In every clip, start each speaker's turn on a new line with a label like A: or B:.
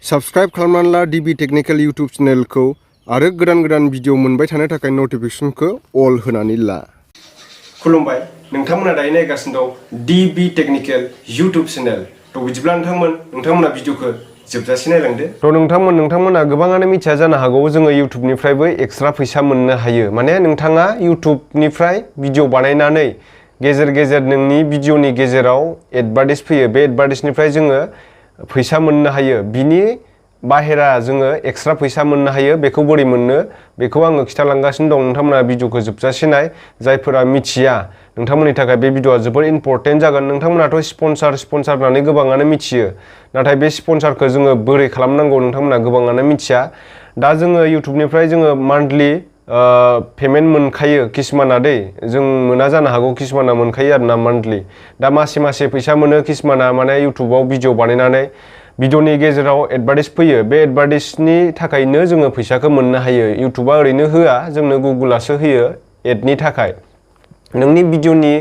A: Subscribe खालामनानै ला DB technical YouTube चेनेलखौ आरो गोदान भिडिअ मोनबाय थानो थाखाय नटिफिकेशनखौ अल होनानै ला। खुलुमबाय, नोंथांमोना दायो नायगासिनो दं DB टेक्निकल YouTube चेनेल। थ' बिदिब्ला नोंथांमोना भिडिअखौ जोबजासे नायलांदो। थ' नोंथांमोना गोबाङानो मिथिया जानो हागौ जोङो YouTubeनिफ्रायबो एक्सट्रा फैसा मोननो हायो। माने नोंथाङा YouTubeनिफ्राय भिडिअ बानायनानै गेजेर नोंनि भिडिअनि गेजेराव एडभार्टाइज फैयो। बे एडभार्टाइजनिफ्राय जोङो फैसा मोननो हायो। बिनि बाहेरा जोङो एक्सट्रा फैसा मोननो हायो। बेखौ बोरै मोननो बेखौ आङो खिथालांगासिनो दं। नोंथांमोना भिडिअखौ जोबजासे नाय। जायफोरा मिथिया नोंथांमोननि थाखाय बे भिडिअआ जोबोर इम्परटेन्ट जागोन। नोंथांमोनाथ' स्पन्सर होननानै गोबाङानो मिथियो, नाथाय बे स्पन्सरखौ जोङो बोरै खालामनांगौ नोंथांमोना गोबाङानो मिथिया। दा जोङो इउटुबनिफ्राय जोङो मान्थलि पेमेन्ट मोनखायो। किसुमाना जों मोना जानो हागौ, किसुमाना मोनखायो आरोना मान्थलि। दा मासे फैसा मोनो किसुमाना, माने इउटुबाव भिडिअ बानायनानै भिडिअनि गेजेराव एडभार्टाइज फैयो। बे एडभार्टाइजनि थाखायनो जोङो फैसाखौ मोननो हायो। इउटुबा ओरैनो होआ, जोंनो गुगोलासो होयो एडनि थाखाय। नोंनि भिडिअनि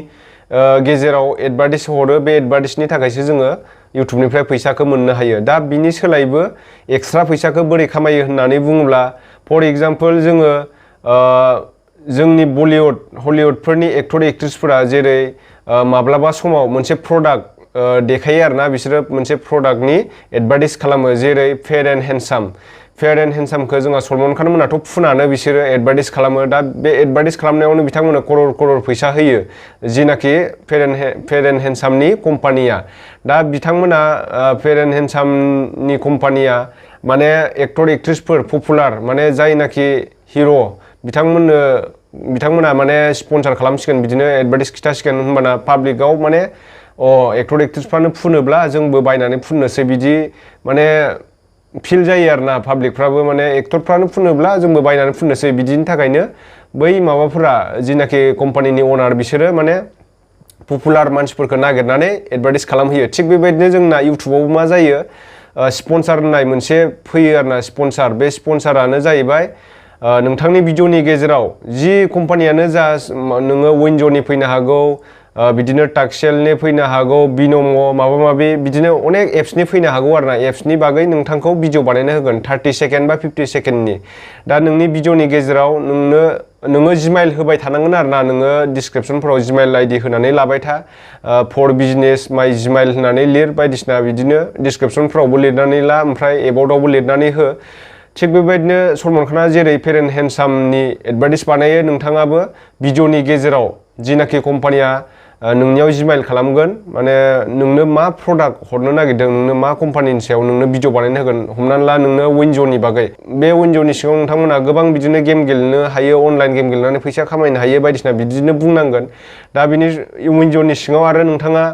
A: गेजेराव एडभार्टाइज हरो, बे एडभार्टाइजनि थाखायसो जोङो इउटुबनिफ्राय फैसाखौ मोननो हायो। दा बिनि सोलायबो एक्सट्रा फैसाखौ बोरै खामायो होननानै बुङोब्ला, फर एग्जाम्पल जोङो जोंनि हलिउडफोरनि एक्टर एक्ट्रिसफोरा जेरै माब्लाबा समाव मोनसे प्रडाक्ट देखायो आरोना, बिसोरो मोनसे प्रडाक्टनि एडभार्टाइज खालामो। जेरै फेयर एन्ड हेन्डसामखौ जोंहा सलमान खान मोनाथ' फुनानो बिसोरो एडभार्टाइज खालामो। दा बे एडभार्टाइज खालामनायावनो बिथांमोना क'रर फैसा होयो, जिनाखि फेयर एन्ड हेन्डसामनि कम्पानिया। दा बिथांमोना फेयर एन्ड हेन्डसामनि कम्पानिया माने एक्टर एक्ट्रिसफोर पपुलार, माने जायनाखि हिर' बिथांमोना माने स्पन्सर खालामसिगोन, बिदिनो एडभार्टाइज खिथासिगोन। होनबाना पाब्लिकआव माने एक्टर एक्ट्रिसफ्रानो फुनोब्ला जोंबो बायनानै फुननोसै, बिदि माने फिल जायो आरोना। पाब्लिकफ्राबो माने एक्टरफ्रानो फुनोब्ला जोंबो बायनानै फुननोसै, बिदिनि थाखायनो बै माबाफोरा जिनाखि कम्पानिनि अनार बिसोरो माने पपुलार मानसिफोरखौ नागिरनानै एडभार्टाइज खालामहोयो। थिग बेबायदिनो जोंना इउटुबावबो मा जायो, स्पन्सर होननाय मोनसे फैयो आरोना। बे स्पन्सरानो जाहैबाय नोंथांनि भिडिअनि गेजेराव जि कम्पानियानो जा, नोङो विन्ज'नि फैनो हागौ, बिदिनो टाक्सेलनि फैनो हागौ, बिन'म' माबा बिदिनो अनेक एप्सनि फैनो हागौ आरोना। एप्सनि बागै नोंथांखौ भिडिअ बानायनो होगोन 30 सेकेन्ड बा 50 सेकेन्डनि। दा नोंनि भिडिअनि गेजेराव नोङो जिमेल होबाय थानांगोन आरोना। नोङो डिसक्रिपसनफोराव जिमेल आइडि होनानै लाबाय था, फर बिजनेस माइ जिमेल होनानै लिर, बायदिसिना बिदिनो डिसक्रिपसनफोरावबो लिरनानै ला, ओमफ्राय एबाउटआवबो लिरनानै हो। थिग बेबायदिनो सलमान खाना जेरै फेयर एन्ड हेन्डसामनि एडभार्टाइज बानायो, नोंथाङाबो भिडिअनि गेजेराव जिनाखि कम्पानिया नोंनियाव जिमेल खालामगोन, माने नोंनो मा प्रडाक्ट हरनो नागिरदों, नोंनो मा कम्पानिनि सायाव नोंनो भिडिअ बानायनो होगोन। हमनानै ला नोंनो विन्ज'नि बागै, बे विन्ज'नि सिङाव नोंथांमोना गोबां बिदिनो गेम गेलेनो हायो, अनलाइन गेम गेलेनानै फैसा खामायनो हायो, बायदिसिना बिदिनो बुंनांगोन। दा बिनि विन्ज'नि सिङाव आरो नोंथाङा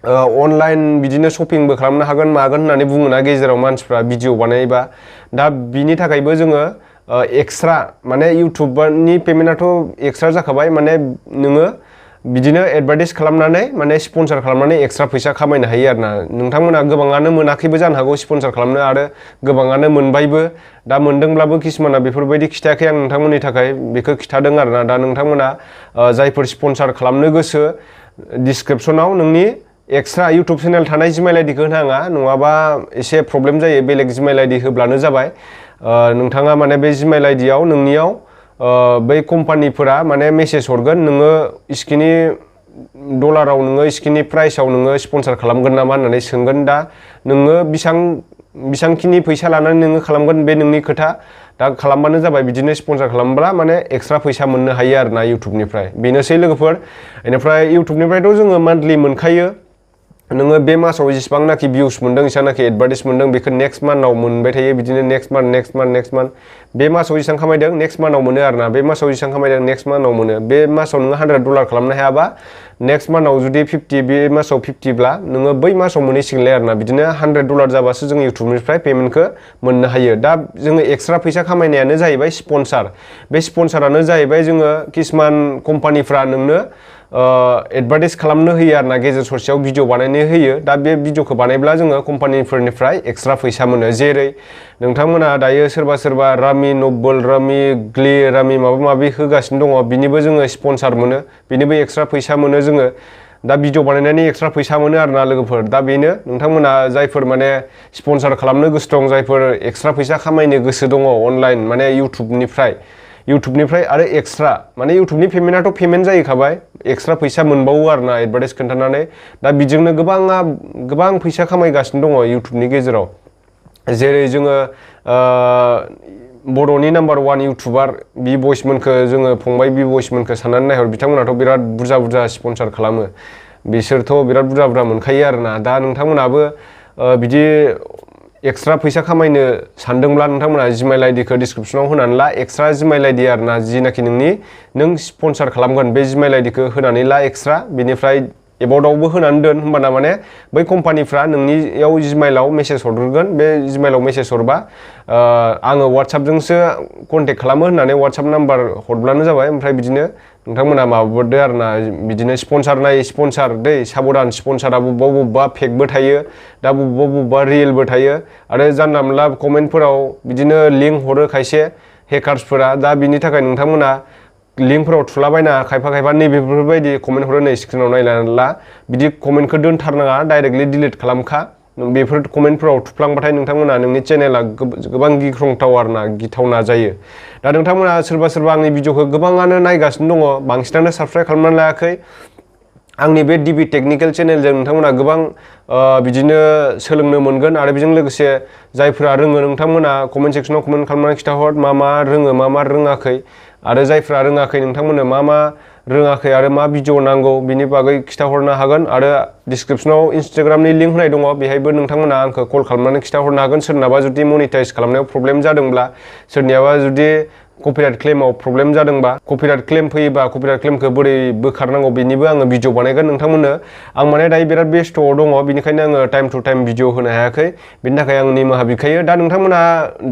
A: अनलाइन बिदिनो शपिंबो खालामनो हागोन मागोन होननानै बुङोना गेजेराव मानसिफ्रा भिडिअ बानायोबा। दा बिनि थाखायबो जोङो एक्सट्रा, माने इउटुबनि पेमेन्टआथ' एक्सट्रा जाखाबाय, माने नोङो बिदिनो एडभार्टाइज खालामनानै माने स्पन्सर खालामनानै एक्सट्रा फैसा खामायनो हायो आरोना। नोंथांमोना गोबाङानो मोनाखैबो जानो हागौ स्पन्सर खालामनो, आरो गोबाङानो मोनबायबो। दा मोनदोंब्लाबो किसुमाना बेफोरबायदि खिथायाखै आं नोंथांमोननि थाखाय, बेखौ खिथादों आरोना। दा नोंथांमोना जायफोर स्पन्सर खालामनो गोसो, डिसक्रिपसनाव नोंनि एक्सट्रा इउटुब चेनेल थानाय जिमेल आइडिखौ होनाङा, नङाबा एसे प्रब्लेम जायो। बेलेग जिमेल आइडि होब्लानो जाबाय। नोंथाङा माने बे जिमेल आइडियाव नोंनियाव बै कम्पानिफोरा माने मेसेज हरगोन, नोङो इस्किनि डलाराव, नोङो इस्किनि प्राइसआव नोङो स्पन्सर खालामगोन नामा होननानै सोंगोन। दा नोङो बेसांखिनि फैसा लानानै नोङो खालामगोन बे नोंनि खोथा। दा खालामबानो जाबाय। बिदिनो स्पन्सर खालामब्ला माने एक्सट्रा फैसा मोननो हायो आरोना इउटुबनिफ्राय। बेनोसै लोगोफोर। बेनिफ्राय इउटुबनिफ्रायथ' जोङो मान्थलि मोनखायो। नोङो बे मासाव जेसेबांनाखि भिउस मोनदों, एसेबांनाखि एडभार्टाइज मोनदों, बेखौ नेक्स्ट मान्थआव मोनबाय थायो। बिदिनो नेक्स्ट मान्थ बे मासाव जेसेबां खामायदों नेक्स्ट मान्थआव मोनो आरोना। बे मासाव जेसेबां खामायदों नेक्स्ट मान्थआव मोनो। बे मासाव नोङो $100 खालामनो हायाबा, नेक्स्ट मान्थआव जुदि 50, बे मासाव 50ब्ला नोङो बै मासाव मोनहैसिगोनलाय आरोना। बिदिनो $100 जाबासो जों इउटुबनिफ्राय पेमेन्टखौ मोननो हायो। दा जोङो एक्सट्रा फैसा खामायनायानो जाहैबाय स्पन्सर। बे स्पन्सरानो जाहैबाय जोङो किसुमान कम्पानिफ्रा नोंनो एडभार्टाइज खालामनो होयो आरोना, गेजेर ससेयाव भिडिअ बानायनो होयो। दा बे भिडिअखौ बानायब्ला जोङो कम्पानिफोरनिफ्राय एक्सट्रा फैसा मोनो। जेरै नोंथांमोना दायो सोरबा रामि नबल, रामि ग्लि, रामि माबा माबि होगासिनो दङ, बिनिबो जोङो स्पन्सर मोनो, बिनिबो एक्सट्रा फैसा मोनो जोङो। दा भिडिअ बानायनायनि एक्सट्रा फैसा मोनो आरोना लोगोफोर दा बेनो नोंथांमोना जायफोर माने स्पन्सर खालामनो गोसो दं जायफोर एक्सट्रा फैसा खामायनो गोसो दङ अनलाइन माने इउटुबनिफ्राय आरो एक्सट्रा माने इउटुबनि पेमेन्टआथ' पेमेन्ट जाहैखाबाय एक्सट्रा फैसा मोनबावो आरोना एडभार्टाइज खोन्थानानै दा बिजोंनो गोबां फैसा खामायगासिनो दङ इउटुबनि गेजेराव जेरै जोङो बर'नि नाम्बार 1 इउटुबार बि बयसमोनखौ जोङो फंबाय बि बयसमोनखौ साननानै नायहर बिथांमोनाथ' बिराद बुरजा स्पन्सर खालामो बिसोरथ' बिराद बुरजा मोनखायो आरोना दा नोंथांमोनाबो बिदि एक्सट्रा फैसा खामायनो सानदोंब्ला नोंथांमोना जिमेल आइडिखौ डिसक्रिपसनाव होनानै ला एक्सट्रा जिमेल आइडि आरोना जिनाखि नों स्पन्सर खालामगोन बे जिमेल आइडिखौ होनानै ला एक्सट्रा बेनिफ्राय एबाउटआवबो होनानै दोन होमबाना माने बै कम्पानिफ्रा नोंनियाव जिमेलाव मेसेज हरग्रोगोन बे जिमेलाव मेसेज हरबा आङो वाट्सएपजोंसो कन्टेक्ट खालामो होननानै वाट्सएप नाम्बार हरब्लानो जाबाय ओमफ्राय बिदिनो नोंथांमोना माबादो आरोना बिदिनो स्पन्सर नायै स्पन्सर दै साबधान स्पन्सरा बबेबा फेकबो थायो दा बबेबा रियेलबो थायो आरो जानला मोनला कमेन्टफोराव बिदिनो लिंक हरो खायसे हेकार्सफोरा दा बिनि थाखाय नोंथांमोना लिंकफोराव थुलाबायना खायफा नैबेफोरबायदि कमेन्ट हरो नै स्क्रिनाव नायनानै ला बिदि कमेन्टखौ दोनथारनाङा डाइरेक्टलि डिलिट खालामखा बेफोर कमेन्टफोराव थुफ्लांबाथाय नोंथांमोना नोंनि चेनेला गोबां गिख्रंथाव आरोना गिथावना जायो दा नोंथांमोना सोरबा आंनि भिडिअखौ गोबाङानो नायगासिनो दङ बांसिनानो साबस्क्राइब खालामनानै लायाखै आंनि बे डिबि टेक्निकेल चेनेलजों नोंथांमोना गोबां बिदिनो सोलोंनो मोनगोन आरो बेजों लोगोसे जायफोरा रोङो नोंथांमोना कमेन्ट सेक्सनाव कमेन्ट खालामनानै खिथाहर मा रोङो मा रोङाखै आरो जायफ्रा रोङाखै नोंथांमोननो मा रोङाखै आरो मा भिडिअ नांगौ बिनि बागै खिथाहरनो हागोन आरो डिसक्रिपसनाव इन्स्टाग्रामनि लिंक होनाय दङ बेहायबो नोंथांमोना आंखौ कल खालामनानै खिथाहरनो हागोन सोरनाबा जुदि मनिटाइज खालामनायाव प्रब्लेम जादोंब्ला सोरनियाबा जुदि कपिराइट क्लेमाव प्रब्लेम जादोंबा कपिराइट क्लेम फैयोबा कपिराइट क्लेमखौ बोरै बोखारनांगौ बेनिबो आङो भिडिअ बानायगोन नोंथांमोननो आं माने दायो बिराद बेस्थ'आव दङ बेनिखायनो आङो टाइम टु टाइम भिडिअ होनो हायाखै बेनि थाखाय आं निमाहा बिखायो दा नोंथांमोना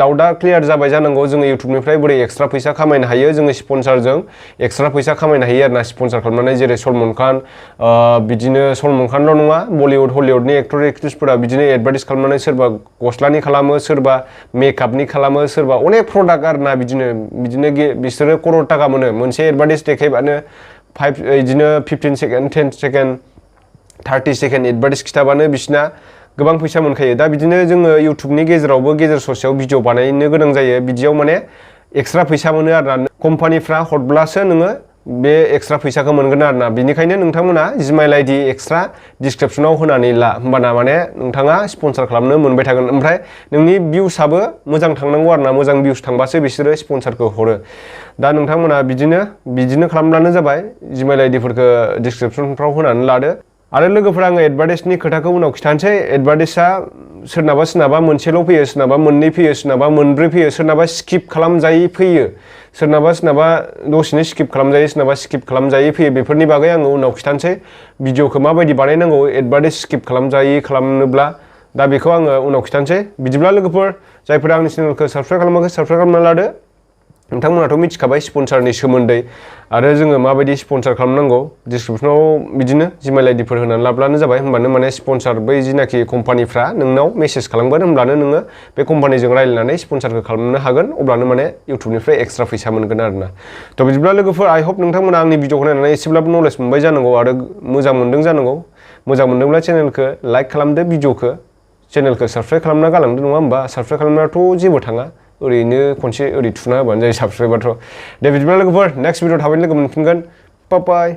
A: डाउटआ क्लियार जाबाय जानांगौ जोङो इउटुबनिफ्राय बोरै एक्सट्रा फैसा खामायनो हायो जोङो स्पन्सरजों एक्सट्रा फैसा खामायनो हायो आरोना स्पन्सर खालामनानै जेरै सलमान खान बिदिनो सलमान खानल' नङा बलिउड हलिउडनि एक्टर एक्ट्रिसफोरा बिदिनो एडभार्टाइज खालामनानै सोरबा गस्लानि खालामो सोरबा मेकआपनि खालामो सोरबा अनेक प्रडाक्ट आरोना बिदिनो बिसोरो करोड़ टाका मोनो मोनसे एडभार्टाइज देखायबानो बिदिनो 15 सेकेन्ड 10 सेकेन्ड 30 सेकेन्ड एडभार्टाइज खिथाबानो बिसिना गोबां फैसा मोनखायो दा बिदिनो जोङो इउटुबनि गेजेरावबो गेजेर ससेयाव भिडिअ बानायनो गोनां जायो बिदियाव माने एक्सट्रा फैसा मोनो आरोना कम्पानिफ्रा हरब्लासो नोङो बे एक्सट्रा फैसाखौ मोनगोन आरोना बिनिखायनो नोंथांमोना जिमेल आइडि एक्सट्रा डिसक्रिपसनाव होनानै ला होमबाना माने नोंथाङा स्पन्सर खालामनो मोनबाय थागोन ओमफ्राय नोंनि भिउसआबो मोजां थांनांगौ आरोना मोजां भिउस थांबासो बिसोरो स्पन्सरखौ हरो दा नोंथांमोना बिदिनो खालामब्लानो जाबाय जिमेल आइडिफोरखौ डिसक्रिपसनफ्राव होनानै लादो आरो लोगोफोरा आङो एडभार्टाइजनि खोथाखौ उनाव खिथानोसै एडभार्टाइजआ सोरनाबा मोनसेल' फैयो सोरनाबा मोननै फैयो सोरनाबा मोनब्रै फैयो सोरनाबा स्किप खालामजायै फैयो सोरनाबा दसेनो स्किप खालामजायो सोरनाबा स्किप खालामजायै फैयो बेफोरनि बागै आङो उनाव खिथानोसै भिडिअखौ माबायदि बानायनांगौ एडभार्टाइज स्किप खालामजायै खालामनोब्ला दा बेखौ आङो उनाव खिथानोसै बिदिब्ला लोगोफोर जायफोरा आंनि चेनेलखौ साबस्क्राइब खालामाखै साबस्क्राइब खालामना लादो नोंथांमोनाथ' मिथिखाबाय स्पन्सरनि सोमोन्दै आरो जोङो माबायदि स्पन्सर खालामनांगौ डिसक्रिपसनाव बिदिनो जिमेल आइडिफोर होनानै लाब्लानो जाबाय होमबानो माने स्पन्सर बै जिनाखि कम्पानिफ्रा नोंनाव मेसेज खालामगोन होमब्लानो नोङो बे कम्पानिजों रायज्लायनानै स्पन्सरखौ खालामनो हागोन अब्लानो माने इउटुबनिफ्राय एक्सट्रा फैसा मोनगोन आरोना थ' बिदिब्ला लोगोफोर आइ होप नोंथांमोना आंनि भिडिअखौ नायनानै एसेब्लाबो नलेज मोनबाय जानांगौ आरो मोजां मोनदों जानांगौ मोजां मोनदोंब्ला चेनेलखौ लाइक खालामदो भिडिअखौ चेनेलखौ साबस्क्राइब खालामना गालांदो नङा होमबा साबस्क्राइब खालामनायाथ' जेबो थाङा ओरैनो खनसे ओरै थुना होबानो जायो साबस्क्राइबाथ' दे बिदिब्ला लोगोफोर नेक्स्ट भिडिअ थाबैनो लोगो मोनफिनगोन बाय